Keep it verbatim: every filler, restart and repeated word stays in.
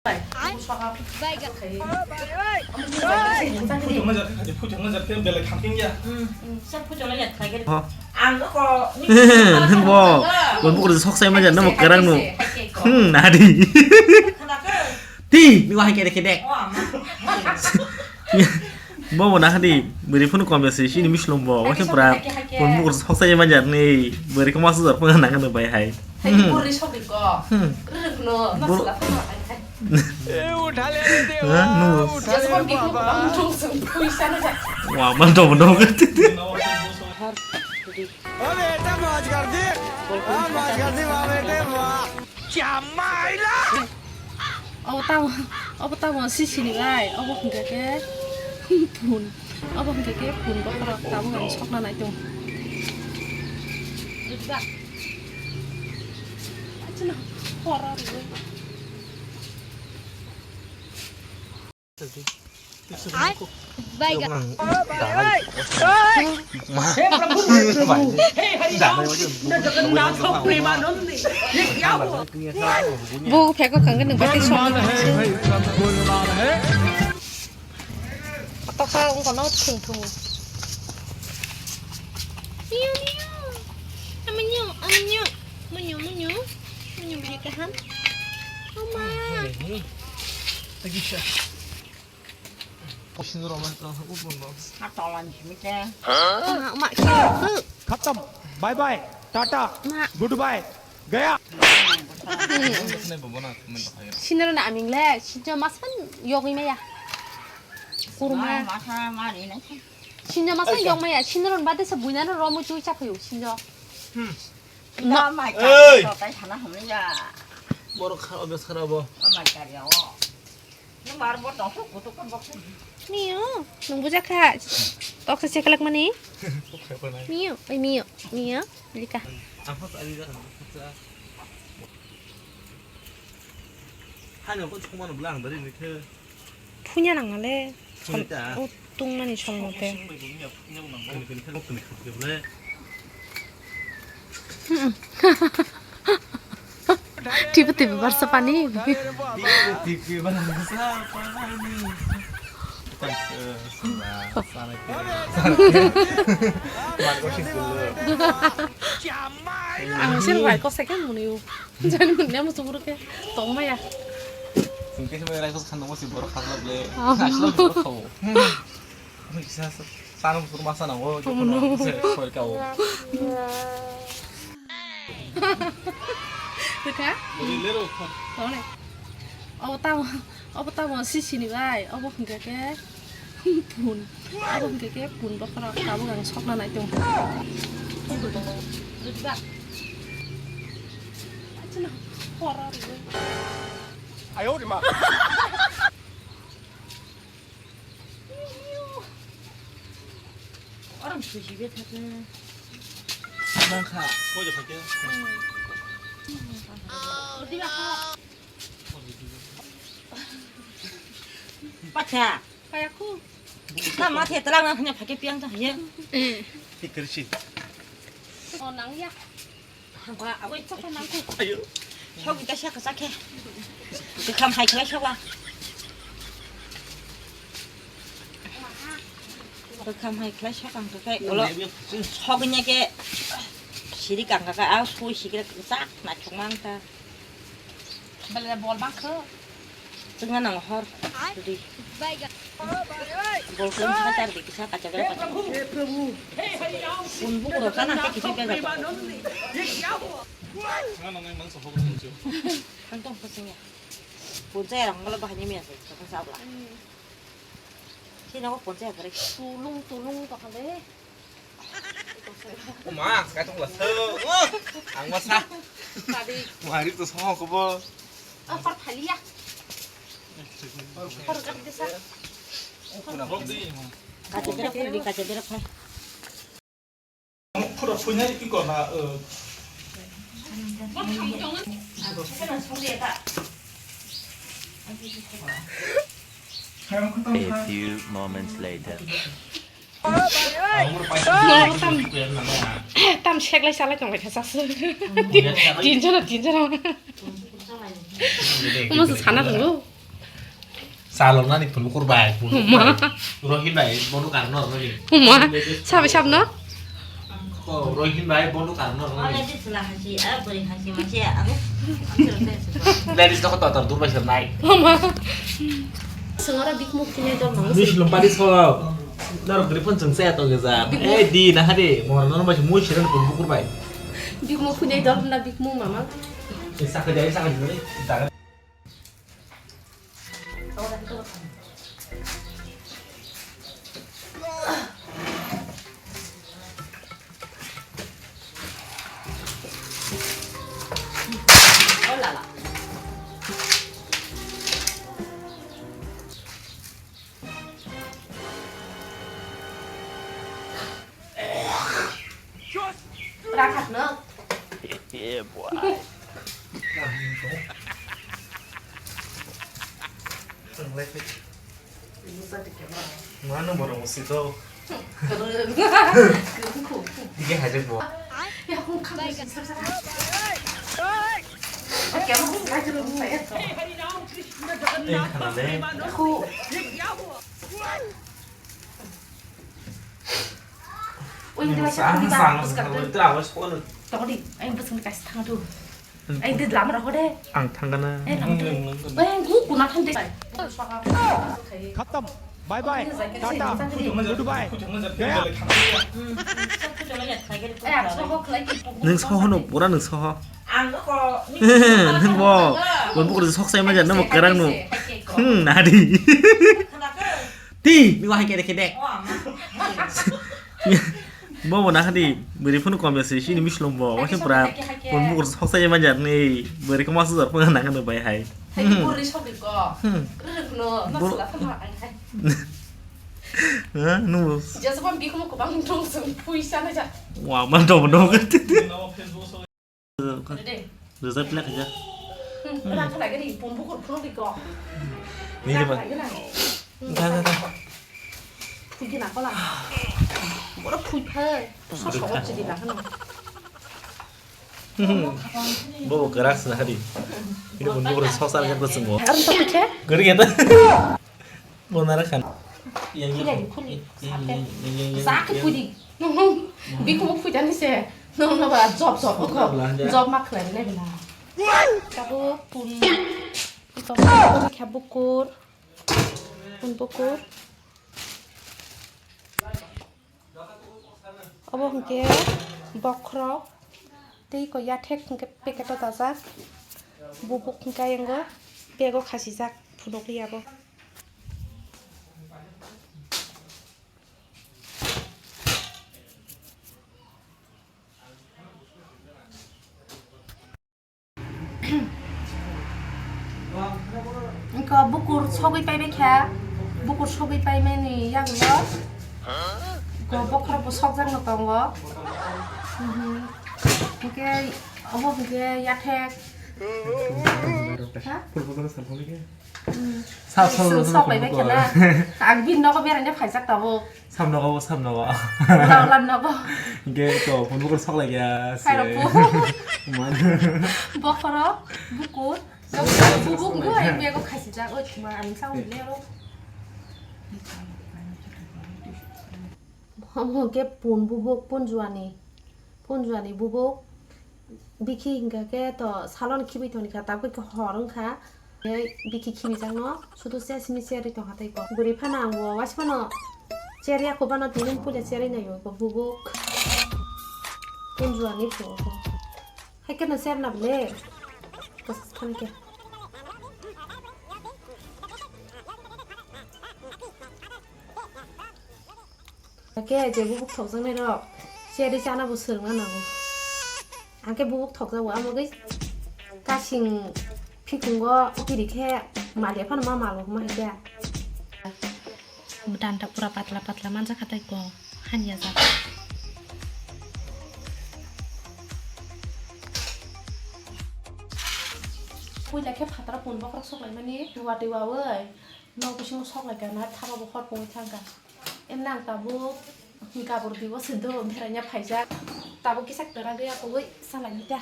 Nungbo, bo bukur sok sai ma jan namo kerang no. Hmm, nadi. Ti, ni wahai kede kede. Bo bo na khadi, beri phone kom ya si, sini mislom bo, wase pura, bo bukur sok sai ma jan ni, beri kama sujar phone na khadi bai hai. Hai, hmm. Bor ni sogri ko. Hmm. Rwrwk no, bor- masla phano hai hai. ए, उठा ले रे देवा, हाँ, नु। उठा ले रे बाबा। Wah, mantap, mantap. ओ बेटा, मौज कर दी। हाँ, मौज कर दी, वाह बेटे, वाह। Obo tamo, obo tamo sisini bai, obo hwnkha khe phun, obo hwnkha khe phun bokhorok tabuk ang sokna nai tongo. Rijak. Achino, horo riwi. Ai, baiga. Bo phego kangke nang bati song. Tokha wngkha no thung thung. Miu, miu. Amanyu, amanyu. Munyu, munyu. Munyu bini kaham. Oma. Thank you, sir. Sini roman tong ha upon box. Ha tolan simi te. Oma, oma. Khatam. Bye bye. Tata. Ma. Goodbye. Gaya. Sini rona aming le, sinjo masman yogwi maya. Kurma. Masa mari na. Sinjo masman yog maya. Sini ron bade se buina no romu chui chaphayu sinjo. Hmm. No. Hey! Borok kha obes khara bo. Oh my God, ya, oh. Nung mar bo tong thuk kutuk kan bok. Miyo, nung buja kha. Tok se cheklak mani. Miyo, oi miyo, miyo, lika. Apa sa ari da? Hanya ko chuma no blang dari ni khe. Phunya nang ale. Phunya ta. Utung mani song mote. Kini kini kini kini kini kini. Tiba tiba barsa pani. Tiba tiba barsa pani. Ang sini bai kok second muni u. Jani muni amu sumuru ke tong maya. Sungke sini rai kos khandang masi borok khajak le. Asla borok khawo. Sana bukur masa nango, jokono se koi kao. Kha? Tone. Obo tamo, obo tamo sisini bai, obo hwnkha khe phun, obo hwnkha khe phun bokhorok tabuk ang sokna nai tong. Ayo, di ma. Orang sushi bed hake. Mangkha. Koi japa ke? Pacha. Payaku. Tama the telang na hanya phake piang ta ye. Eh. Tikersi. Oh, nang ya. Hangkha aboi chakha nangkhu. Ayo. Sogwi kaisa kwchak khe. Kwkham hai khlai saba. Kwkham hai khlai sokang khe ulo sogwi nya khe siri kang kha a soi sikre kwchak naithok mang ta. Belai bol bang kho. Chwngna nang hor. Ai. Tudi. Baiga. Bol kung sa tar di kisa kacha bera kacha. He Prabhu. He Hari Ram. Pun bu kuro kana ke kisa bera. Ye kya hua? Nga nang mang sa hok nang jo. Ang tong ko sing ya. Pun sa ya rang ngala bahani mi asa. Sa sa bla. Sino ko pon se kare. Tulung tulung to kale. O ma, kai tong la so. Ang ma sa. Tadi. Mari to so ko bo. Ah, par thalia. Par kat de sa. Kacha bera phai, kacha bera phai. Khura phuinai iko na, eh. A few moments later. Tam, tam seklai salai tong lai kha sasa. Tinjana, tinjana. Omo se sana tongo. Taloknani phunuk bai, phunuk bai. Rohin bai, bono karno rohin. Uma, sabe sab no? Ko rohin bai, bono karno rohin. Ole di sula hasi, a buri hasi masi, a. Ladies no kotor dur bai sernai. Uma. Sengara bikmuk kine dol mang. Mis lumpadi so. Norok gripun chengse ato geza. Eh di na hade, mor no bai mui siran phunuk bai. Bikmuk kine dol na bikmuk mama. Sakha jai, sakha jai. Rakhat no. Yeah, boy. Mano borok musi to. Dige hajak bo. Ya, hung khamai sar sar. Oke, hung khamai sar sar. Eh, khana le. Khu. Ui, ini masih aku di bawah, terus kata. Toko di, ayo, bus kena kasih tangan tuh. Ayo, di dalam rokok deh. Ang tangan. Eh, tangan deh. Eh, gua guna kan deh. Khatam. Bye bye. Tata. Goodbye. Gaya. Eh, aku soho lagi. Neng soho no, pura neng soho. Neng bo, bo bukur sok sai ma jan, nang bo kerang no. Hmm, nadi. Ti, ni wahai kede kede. Bo bo na hadi, beri phone kom ya si, sini mislom bo, wahai pura, pun bukur sok sai ma jan ni, beri ko masu jar pun na kan bai hai. Hai, hmm. Bukur sok di ko. Hmm. Rek no, na sula sama ang hai. Ha, nu. Jasa pun bikmu ko bang dong sung pui sana ja. Wah, man dong dong. Rwjak pila khaijak. Rang khlai gani, pumbu kur phuru di ko. Ni de ba. Rang khlai gani. Da, da, da. Phuigi na kola. Boro phui phai. So so chili na hano. Bo bo kerak sna hari. Ini pun bo sok sar kan sungbo. Arum tak khe? Gori kata. Bonara khan. Khuli di, khuli. Sakhe phuidi. Nung nung. Bikhumu phuidani se. Nung nung ba job job. Job ma khlai nai bela. Kabo pun. Ito khe bukur. Pun bukur. Obo hwnkhe bokhorok tei ko yathek hwnkhe packet o dajak. Bubuk hwnkhe ayang o bag o khasijak phunukliya bo. Engkho bukur sogwi paibai kha, bukur sogwi paimani yagulo engkho bokhorok bo sokjakno tongo. Mhm. Hwnkhe obo hwnkhe yathek. Ha? Sa sa sok lai bai kha na. Ang bini nogo beraina phaijak tabuk. Samnogo, samnogo. Ulan, ulan nogo. Hingke to phone bukur sok lai ya se. Khairok phu. Man. Bokhorok, bukur. Bubuk hingke ai bego khaisijak, oi thuma ang sa hwnle ro. Omo hingke pun bubuk, pun juani. Pun juani bubuk. Bikhi hingka khe to salon khibwi tongni kha, tabuk khe hor wngkha. Bikhi khibijak no sudu se simi cherwi tongkha tei ko. Bwrwi phano ang bo waisa phano cherya, kubano tini puila cherwi naio bo bubuk. Punjuani phuo bo. Hai kheno cherna bole. Kwchak thani khe. Hake je bubuk thokjaknai rok cherwi chana bo swrwngna nango. Hake bubuk thokjago, amo gwi kasing phikungo kiri khe malia phano ma malo hwnma hai khe. Danta pura patla patla manjak kha tei ko hanya jak. Puila khe phataro pun bokhorok sok laimani watwi wawi. Nok bisingo sok lai kha na, thaba bo hor pungwi thang kha. Em nang tabuk gabur dibo se do beraina phaijak. Tabuk kisa kwrak ya kogwi salai ni ta.